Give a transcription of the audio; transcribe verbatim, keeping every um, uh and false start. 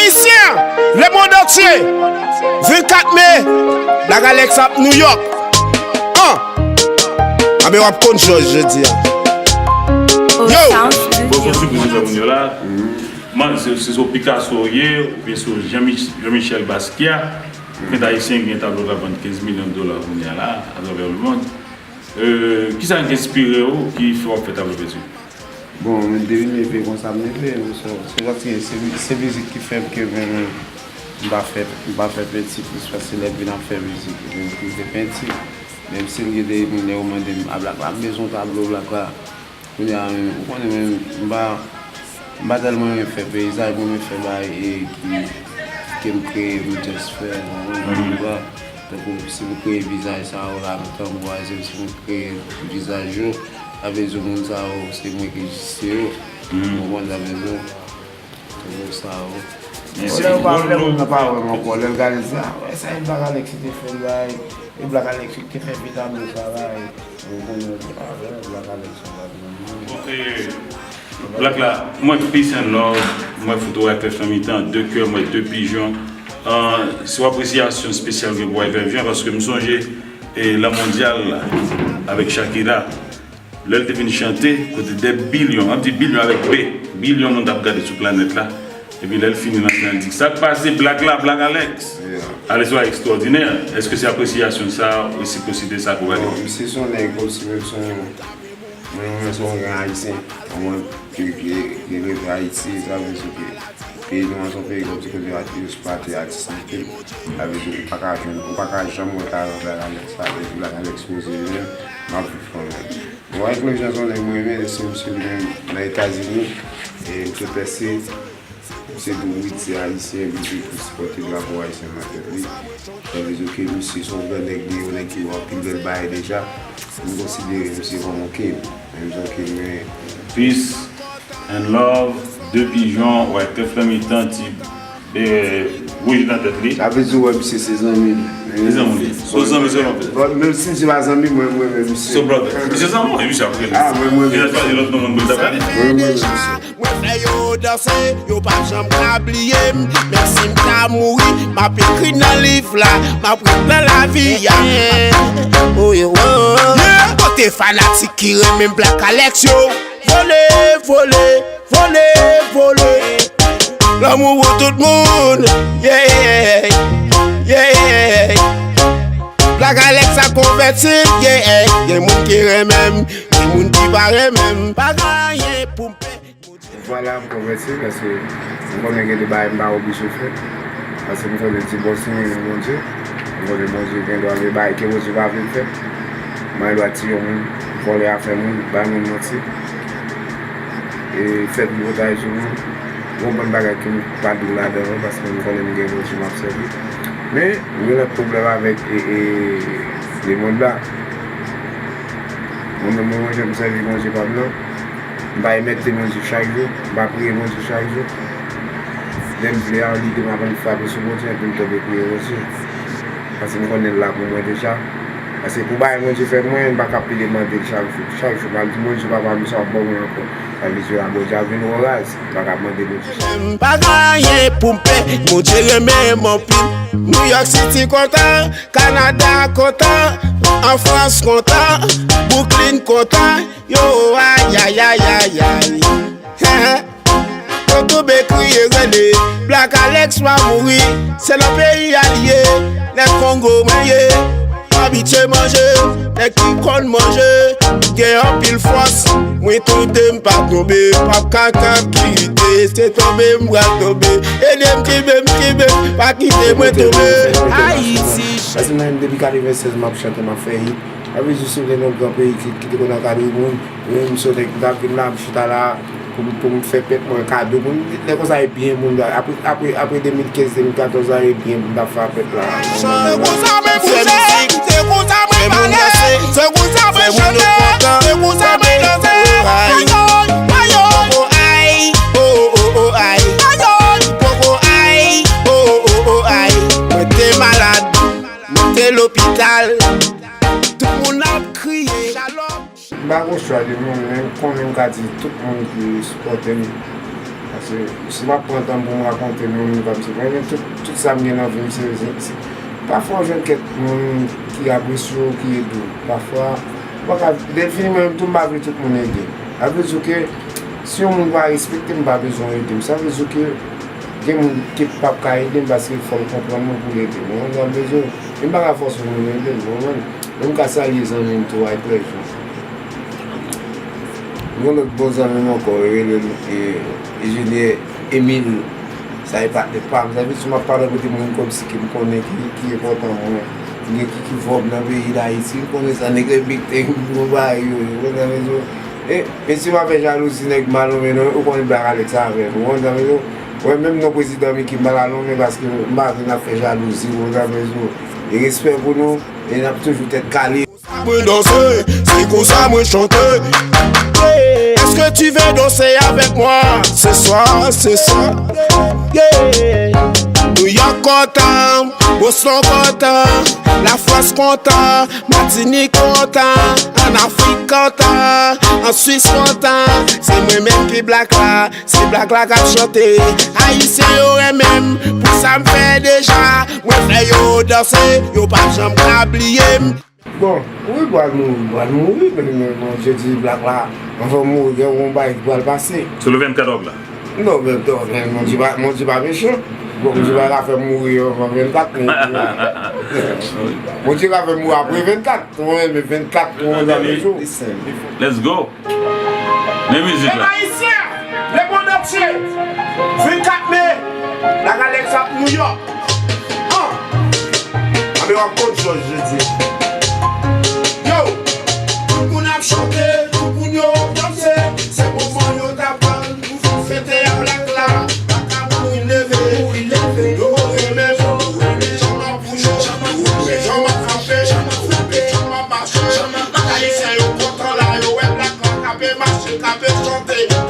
Ayisyen, lemonn antye, vennkat me, Black Alex ap New York. An! Anben w ap konn jòj jodi a. Yo! Bon, bon sipriz pou moun yo la. Man, se, se sou Picasso w ye, oubyen sou Jean Mich-, Jean Michel Basquiat. Gen ayisyen ki gen tablo k ap vann kenz milyon dola kounye a la, atravè lemonn. Euh, kisa k enspire w ki fè w ap fè tablo penti? Bon, mwen te vin leve konsa m leve, se, se paske se, se mizik ki fè m ke mwen menm, m pa fè, m pa fè penti plis paske lè m vin ap fè mizik, mwen m fè penti. Menm si gen de moun yo mande m, "A Black la, m bezwen yon tablo Black la." Kounye a menm, ou konnen mwen, m pa, m pa tèlman renmen fè peyizaj, mwen renmen fè bagay e ki, ke m kreye, m just fè, ou konprann, ou konprann? Tankou si m kreye vizaj sa yo la, tankou pa egzanp, si m kreye vizaj yo, sa vle di moun sa yo, se mwen ki egziste yo. Ou konprann sa m vle di? Tankou sa yo. Lè yo pa, lè moun nan pa wè m ankò, lè l gade l di, "A, wè sa e Black Alex ki te fè l, bay, e Black Alex ki te fè Vita Blues la, bay." Ou konnen, a, wè, Black Alex, yon bagay nan men. Bon, e, Black la, m wè peace and love, m wè foto Wyclef nan mitan, de kè, m wè de pijon. Ah, se yon apresyasyon espesyal gen pou Wyclef Jean, paske m sonje, e, La Mondiale la, avèk Shakira, lè l te vin chante, kote dè bilyon, m ap di bilyon avèk B, bilyon moun t ap gade sou planèt la, epi lè l fini nan fin an, l di, "Sa k pase, Black la, Black Alex?" Alex, ekstwòdinè. Èske se apresyasyon sa, resipwosite sa ke w gade? Bon, misye se yon nèg kòmsi menm se yon Mwen, mwen se yon gran ayisyen, mwen ki, ki, ki rete Ayiti, sa vle di ke peyi nou an se yon peyi kòmsi kote atis, pa te atis anpil. Sa vle di ou pa ka jwenn, ou pa ka janm wè talan Black Alex, sa vle di Black Alex poze li menm, m ap viv kanmenm. Bon, Wyclef Jean se yon nèg mwen renmen, se misye li menm nan Etazini, e misye pèse, Misye di wi, se ayisyen, misye pou sipòte drapo ayisyen nan tèt li. Sa vle di ke misye se yon gran nèg, li yon nèg ki wè anpil bèl bagay deja. M konsidere misye kòm yon king. Menm jan ke mwen. Peace and love, de pijon, Wyclef nan mitan, ti, eh, wouj nan tèt li. Sa vle di wè misye se zanmi l. Se zanmi l. Se zanmi, se zanmi. Bon, menm si misye pa zanmi, mwen, mwen renmen misye. Se brother. Misye zanmi, misye ap rele. Ah, mwen, mwen renmen misye. Mwen, mwen renmen misye. Mwen fè yo danse, yo p ap janm ka bliye m. Menm si m ta mouri, m ap ekri nan liv la, m ap ret nan lavi a. Oh, yeah, oh. Yeah. Kote fanatik ki renmen Black Alex yo? Vole, vole, vole, vole. Lanmou pou tout moun. Yeah, yeah. Black Alex a konvèti l, yeah. Gen moun ki renmen m, gen moun ki pa renmen m. Pa gen anyen pou m pè. Vwala, m konvèti, paske m konnen gen de bagay m pa oblije fè. Paske m konnen ti bòs mwen nan Bondye. M konnen Bondye gen dwa gen bagay ke Bondye pa vle m fè. M gen dwa tiye yon moun, vòlè afè moun, bay moun manti. E fè tripotay sou moun. Gen yon bann bagay ke m pa dwe ladan yo, paske m konnen m gen Bondye m ap sèvi. Men, m gen lòt pwoblèm avèk, e, e, lemonn la. Mwen menm, mwen, mwen, jan m sèvi Bondye pa m nan. M pa emète Bondye chak jou, m pa priye Bondye chak jou. Lè m vle a, lide m ap annik frape sou Bondye, epi m tonbe priye Bondye. Paske m konnen l la pou mwen deja. Paske pou bagay Bondye fè pou mwen, m pa ka pede mande l chak jou. Chak jou, m ap di, "Bondye, papa m, sa w ap ban mwen ankò?" Sa vle di la, Bondye ap vin wè w raz, m pa ka mande Bondye chak jou. M pa gen anyen pou m pè, Bondye renmen m anpil. New York City kontan, Kanada kontan, an Frans kontan, Brooklyn kontan. Yo, ay, ay, ay, ay, ay. Yo tonbe kriye rele, Black Alex pa mouri, se nan peyi a li ye, nèg Kongo mwen ye, m abitye manje, nèg ki konn manje, gen anpil fòs, mwen tonbe m pa tonbe, m ap ka ka kite, se tonbe m pral tonbe, ede m kenbe m kenbe m, pa kite mwen tonbe, Ayiti. Paske mwen menm depi katreven sèz m ap chante, m ap fè hit. Sa vle di si w te nan yon gran peyi ki, ki te konn ankadre moun, mwen menm si w te, m t ap vin la, m chita la pou m, pou m fè pèp mwen kado, pou m, lè konsa e byen moun, apre, apre, apre de mil kenz, de mil katòz la, e byen moun t ap fè a pèp la. Se konsa mwen bouje, se konsa mwen pale, se konsa mwen chante, se konsa mwen danse. Ayay, ayay, oh, oh, oh, ay. Ayay, poko ay, oh, oh, oh, ay. Mwen te malad, mwen te lopital. Tout moun ap kriye. Shalom. M pa gon chwa de moun, men m konnen m ka di tout moun ki sipòte m. Si m ap pran tan pou m rakonte moun, m pa m se mwen menm, tout, tout sa m gen nan vi m, se, se, se, pafwa w jwenn kèk moun ki apresye w, ki ede w. Pafwa, ou pa ka, lè l fini, mwen menm tou, m pa vle tout moun ede m. Sa vle di ke si yon moun pa respekte m, m pa bezwen ede m. Sa vle di ke gen moun ki p ap ka ede m paske fò l konprann mwen pou l ede m. Ou konprann sa m vle di w? E m pa ka fòse moun ede m, ou konprann? Men m ka salye zanmi m tou, White Legend. Yon lòt bon zanmi m ankò, yo rele l, e, Enjenyè Emil. Sa e patnè pa m. Sa vle di, si m ap pale kote moun kòmsi ke m konnen ki, ki enpòtan mwen. Ki gen ki, ki vòb nan peyi Dayiti. M konnen sa, nèg yo envite m pou m ba yo, yo, ou konprann sa m vle di w? E, mesye pa fè jalouzi nèg mal, non, men non, ou konnen Black Alex avè nou, ou konprann sa m vle di w? Mwen menm non prezidan Micky m pa ka nonmen paske m pa vle n ap fè jalouzi, ou konpran sa m vle di w? E respè pou nou, e n ap toujou tèt kale. Mwen danse, se konsa mwen chante. Est-ce que tu veux danser avec moi ce soir, ce soir? Yeah. New York kontan, Boston kontan, Lafrans kontan, Matinik kontan, an Afrik kontan, an Swis kontan. Se mwen menm ki Black la, se Black la k ap chante. Ayisyen yo renmen m pou sa m fè deja. Mwen fè yo danse, yo pa janm ka bliye m. Bon, wi, m pral mouri, m pral mouri, men, men, men Bondye di Black la, anvan m mouri, gen yon bagay ki pral pase. Sou le vennkat òk la? Non, men, non, men Bondye pa, Bondye pa mechan. Bon, Bondye pa ka fè m mouri anvan vennkat, men Bondye ka fè m mouri apre vennkat. Ou konprann, men vennkat, ou konprann sa m vle di w? Let's go. Men mizik la. Pèp ayisyen, lemonn antye, vennkat me, Black Alex ap New York. An. Anben w ap konn jòj jodi. Yo! Tout moun ap chante, tout moun yo ap danse. Se moman yo t ap tann pou fete a Black la. Black la mouri leve, mouri leve. Yo renmen, yo renmen jan m ap bouje, jan m ap bouje, jan m ap frape, jan m ap frape, jan m ap mache, jan m ap mache. Ayisyen yo kontan la, yo wè Black la k ape mache, k ape chante.